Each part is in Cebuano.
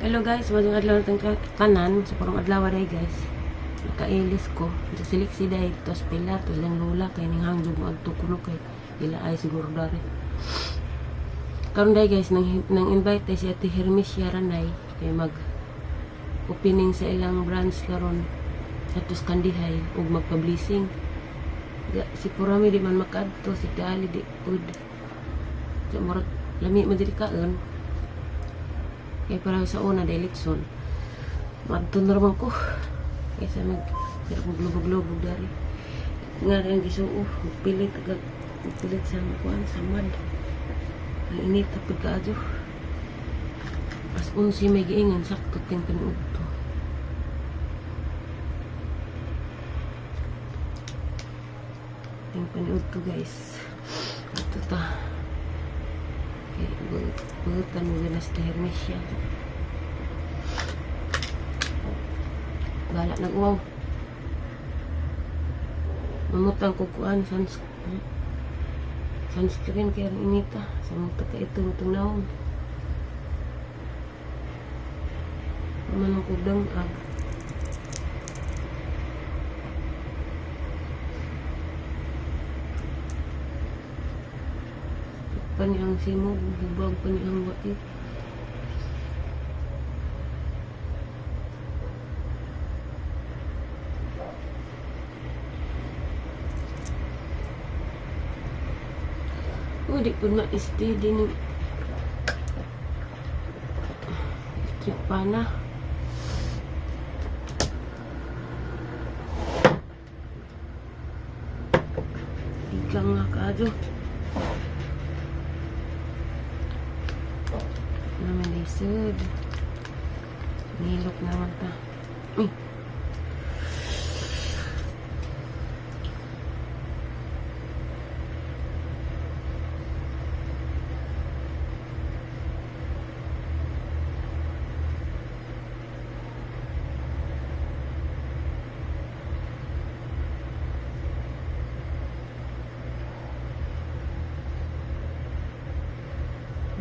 Hello guys, maayong adlaw natong tanan sa purong adlaw day, guys. Nakailis ko. Sa siliksi day tos pilar tos lang lula kay ning hangjog mo adto kuno kay ila ay siguro dari. Karon day guys, nang invite ay si Ate Hermes Yaranay kay mag opening sa ilang branch karon atos Kandihay ug magpa-blessing. Ya, si Purami di man makaadto, si Tali di pud. Sa murag lami man diri kaon. Kaya para sa una dahil litson. Madto na naman ko. Kaysa mag pero maglubog-lubog dari. Nga rin ang gisuo. Magpilit agad. Magpilit sa kuan samad. Ang init tapod kaadyo. As 11 may giingon sakto ting paniudto. Ting paniudto, guys. Ito ta. Okay, buutan mo na sa Hermesia. Bala nag-uwaw. Mamutang ko kuan sunscreen kaya ang inita. Sa mga ka ito itong naong. Manong kugdang ag. Pa niyang simog, hubag pa niyang wait. Uy, di po ma-steady ni electric pana. Ikaw nga kaadyo. Naman lisod. Nilok naman ta. Uy.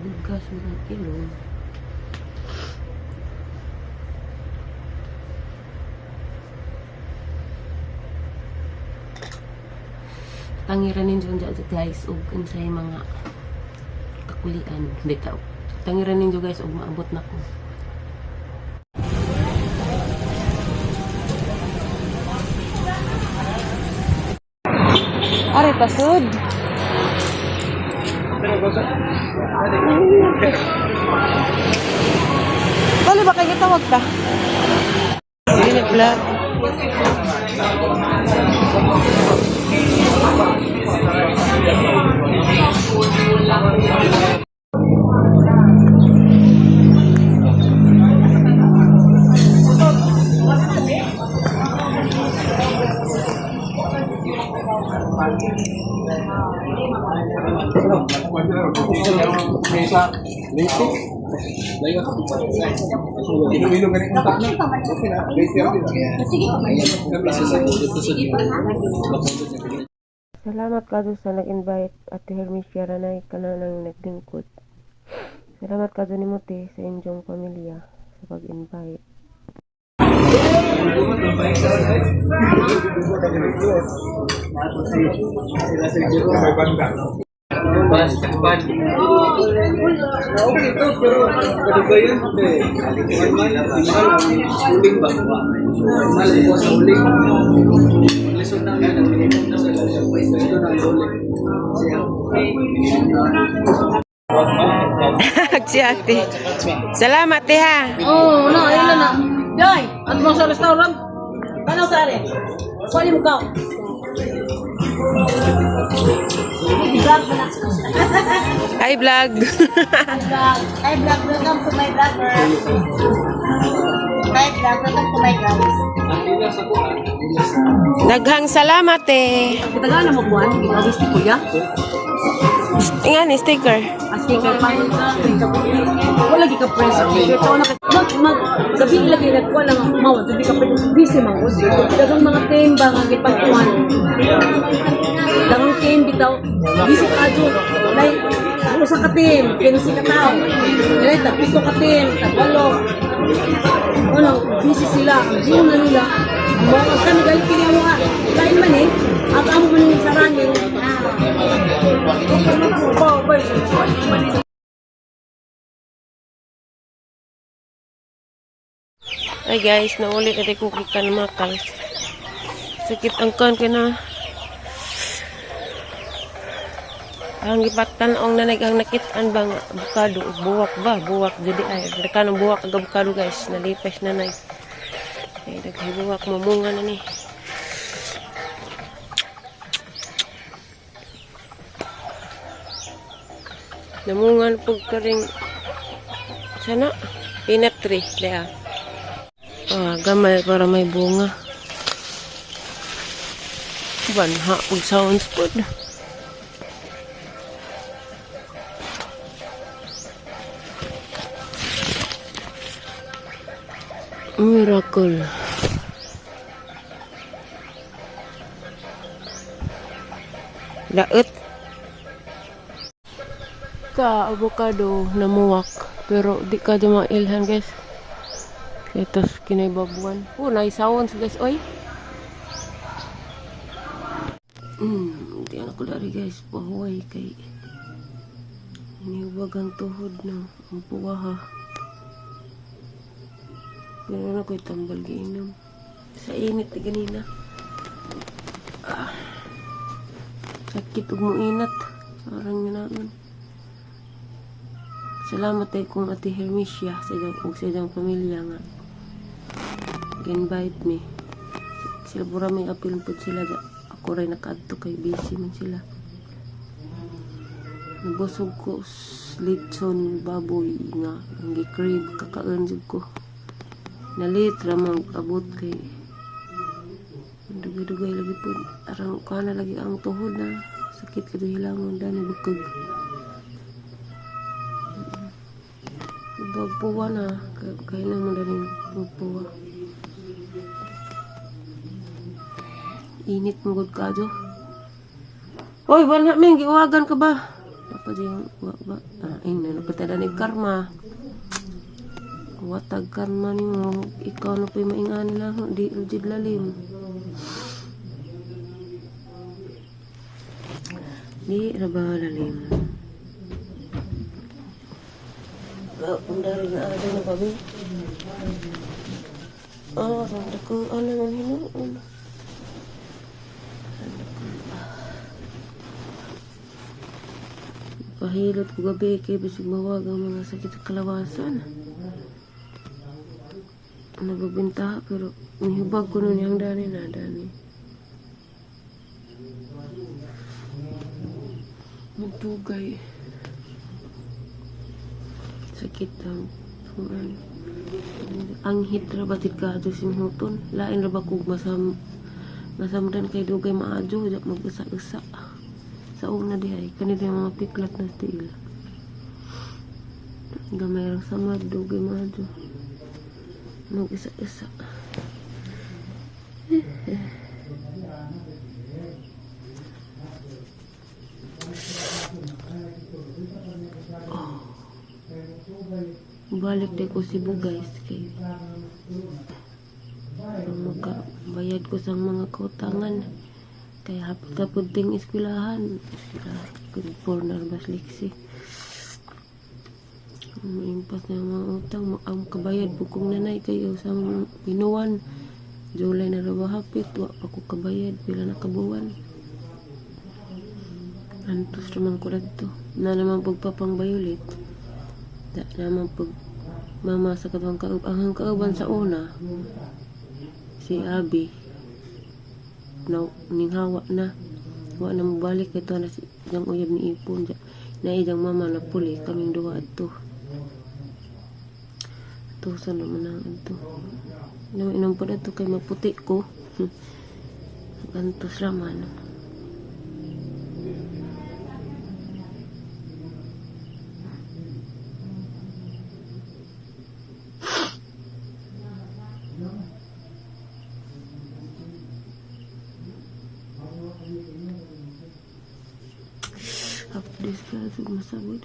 Bugas mo ng ilong. Tangiran ninyo dyan guys ug unsay mga kakulian bitaw. Tangiran ninyo guys ug maabot na ko. Are pasud. Bali ba kayo tawag ta? Hindi vlog. Sa Leyte. Ilo-ilo ganit ang takna. Okay na. Leyte ako. Sige. Salamat kado sa nag-invite, Ate Hermes Yaranay, ka na nang naglingkod. Salamat kado ni Muti sa inyong pamilya sa pag-invite. May banda. Bas, ban. Okay to, pero kadugayan eh. Mahal, mahal ang uling ba? Mahal ang buwas sa uling. Lisod na nga, nagminimum na sa ito na ang uling. Si Ate. Salamat, te ha. Oh, no, ayun na na. Yoy, at mo sa restaurant. Ano sa are? Kuha mo ka. Vlog mo na. Hi, vlog. Vlog. Hi, vlog. Welcome to my vlogger. Hi, vlog. Welcome to my vlog. Daghang salamat eh. Kitagaan na mo kuhan. Ginagis ni kuya. Ingan, sticker. As sticker pa. Wala gi ka press. Ito na mag mag gabi lagi nagkuha lang ang mao, gabi ka busy man gud. Daghang mga team ba nga gipagkuhan. Daghang team bitaw. Busy ka adyo. Like usa ka team, 15 ka tawo. Dili tag pito ka team, tag walo. Ano, busy sila. Ang buong na nila. Mga kami galit kini mo nga. Lain man eh. At amo man yung sarangin. Pa, pa, Ay guys, naulit na ko kikan makals. Sakit ang kan kina. Ang gipatan-ong nanay ang nakitaan ba nga abukado ug buwak ba buwak jud ay nagkanang buwak ag abukado guys, nalipes nanay. Ay naghibuwak mamunga na ni. Namungan pug karing sana peanut tree diha. Ah, gamay para may bunga. Banha ug sounds pod. Miracle. Daot. Ka avocado namuwak pero di ka mailhan guys. Itos kinaibabuan. Oh, nice sounds guys oy. Di na ko dari guys pahuway kay iniwag ang tuhod na ang puwaha. Pero na ko'y tambal giinom. Sa init na ganina. Ah. Sakit ug moinat. Parang ganaon. Salamat ay kong Ate Hermesia sa iyang, ug sa iyang pamilya nga invite me. Sila pura may apil pud sila. Ako ray nakaadto kay busy man sila. Nabusog ko litson baboy nga ang gi-crave kakaon jud ko. Nalit ra man abot kay dugay-dugay lagi pud arang kana lagi ang tuhod na sakit kadto hilangon dani bukog. Bagpuwa na kay na mo dani magpuwa. Init mo gud kadyo. Oy, wala ming giuwagan ka ba? Dapat yung wa ba? Ah, ing na pata ni karma. Watag karma nimo, ikaw na po'y maingani lang, di jud lalim. Di ra ba lalim? Ba, undari na adto na babi. Ah, randa ko ano man hinuon. Pahilot ko gabi kay bisig mawag ang mga sakit sa kalawasan. Nagbabinta pero nihubag ko nun yung dani na dani. Magdugay. Sakit ang tungan. Ang hit ra ba tigado simhuton? Lain ra ba kog masam masamdan kay dugay maadyo jak mag-usa-usa. Sa una dihay kanila yung mga piklat na tiil. Gamay ra samad dugay maadyo. Mag-isa-isa. Oh. Balik di ko Cebu guys kay para makabayad ko sa mga kautangan. Kaya hapit na pud ting eskwelahan. Eskwelahan. Grade 4 na bas liksi. Maimpas na ang mga utang. Ang kabayad po kong nanay kayo sa pinuan. July na raw hapit. Wa pa ko kabayad. Pila na kabuwan. Antos naman ko dito. Na naman pagpapang violet. Da naman pag mama sa katong kaub ang kauban sa una si Abi na ninghawa na wa na mobalik ito na si jang uyab ni Ipon ja na idang mama na puli kaming duha adto tusan naman ang adto na inom po adto kay maputi ko. Antos raman. Hapdes ka masabod.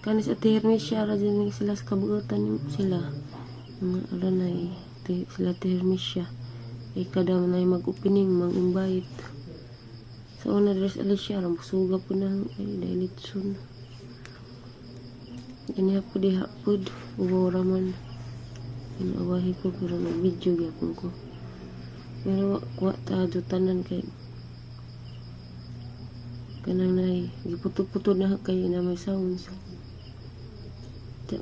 Kanis at Hermes siya ra din sila sa kabuutan sila. Mga aranay sila Ate Hermes siya. Ay kada na mag-opening, mag-invite. Sa una dress Alicia, aram suga po na ay dahil litson. Ganiha po diha pod, uwaw raman. Inaawahi ko pero mag-video gyapon ko. Pero wa ta tanan kay kanang nay giputo-puto na kay na may sounds.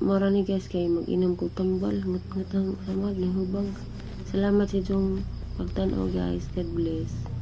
Mara ni guys kay mag-inom ko tambal ngat ngat ang samad ng hubang. Salamat sa inyong pagtan-aw, guys. God bless.